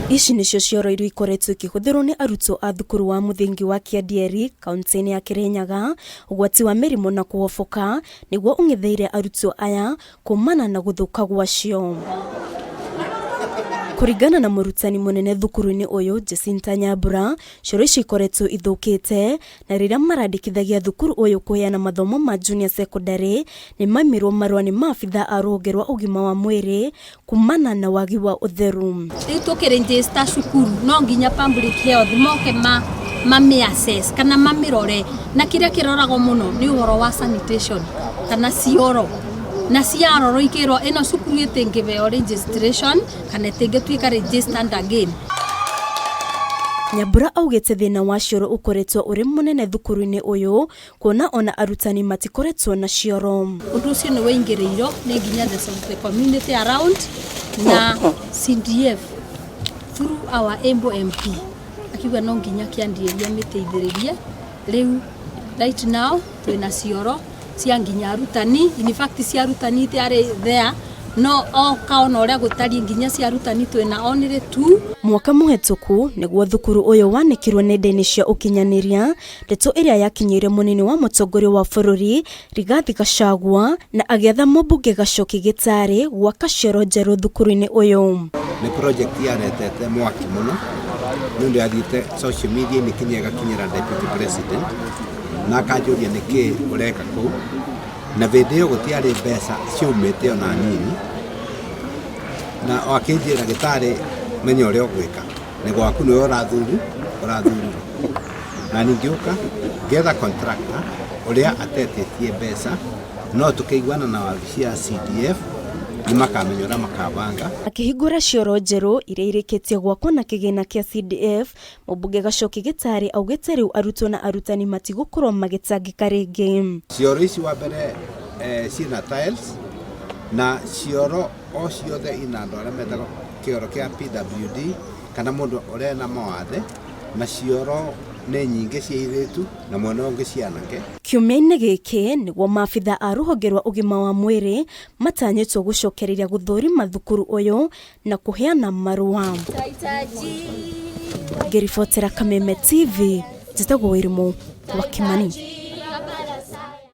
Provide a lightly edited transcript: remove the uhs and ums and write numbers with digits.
Ici nĩcio cioro iria ikoretwo ikĩhũthĩrwo nĩ arutwo a thukuru wa mũthingi wa Kĩandieri kaunti-inĩ ya Kĩrĩnyaga. Ũgwati wa mĩrimũ na kũhoboka nĩguo ũng'etheire arutwo aya kumana na gũthũka gwacio. Kũringana na mũrutani mũnene thukuru-inĩ ũyũ Jacinta Nyambura, cioro ici ikoretwo ithũkĩte na rĩrĩa marandĩkithagia thukuru ũyũ kũheana mathomo ma junior secondary nĩ maimirwo marũa nĩ maabitha a rũhonge rwa ũgima wa mwĩrĩ kumana na wagi wa ũtheru. Rĩu tũkĩregister cukuru no nginya public health moke ma mamĩ assess kana mamĩrore, na kĩrĩa kĩroragwo mũno nĩ ũhoro wa sanitation kana cioro, na ciarorwo ikĩrwo ĩno cukuru ĩtĩngĩheo registration kana ĩtĩngĩtuĩka registered again. Nyambura augĩte thĩna wa cioro ũkoretwo ũrĩ mũnene thukuru-inĩ ũyũ kuona ona arutani matikoretwo na cioro. Ũndũ ũcio nĩ waingĩrĩirwo nĩ nginya the community around na CDF through our able MP akiuga no nginya Kĩandieri amĩteithĩrĩrie. Rĩu right now twĩna cioro cia nginya arutani, in fact cia arutani itiarĩ there, no oka ona ũrĩa gũtariĩ nginya cia arutani twĩna only two. Mwaka mũhetũku nĩguo thukuru ũyũ wanĩkirwo nenda-inĩ cia ũkinyanĩria, ndeto ĩrĩa yakinyĩire mũnini wa mũtongoria wa bũrũri Rigathi Gachagua na agĩatha mũmbunge Gachoki Gĩtarĩ gwaka cioro njerũ thukuru-inĩ ũyũ. Nĩ project yaretete mwaki mũno nĩ ũndũ yathiĩte social media-inĩ kinya ĩgakinyĩra deputy president na akanjũria nĩkĩ ũreka kũu, na hĩndĩ ĩyo gũtiarĩ mbeca ciaumĩte ona nini, na o akĩnjĩra, "Gĩtarĩ, menya ũrĩa ũgwĩka, nĩ gwaku, nĩwe ũrathurirwo." Na ningĩũka ngetha contractor ũrĩa atetĩtie mbeca, no tũkĩiguana na wabici ya CDF nĩ makamenya ũrĩa makabanga. Akĩhingũra cioro njerũ iria irĩkĩtie gwakwo na kĩgĩna kĩa CDF, mũmbunge Gachoki Gĩtarĩ augĩte rĩu arutwo na arutani matigũkorwo magĩtangĩka rĩngĩ. Cioro ici wa mbere ciĩna tiles, na cioro o ciothe ina andũ arĩa metagwo kĩoro kĩa PWD kana mũndũ ũrĩa na mawathe, na cioro nĩ nyingĩ cia airĩtu na mwena ũngĩ cia anake. Kiumia-inĩ gĩkĩ nĩguo maabitha a rũhonge rwa ũgima wa mwĩrĩ matanyĩtwo gũcokereria gũthũrima thukuru ũyũ na kũheana marũa. Ngĩribotera Kameme TV, njĩtagwo Wĩrimũ wa Kimani.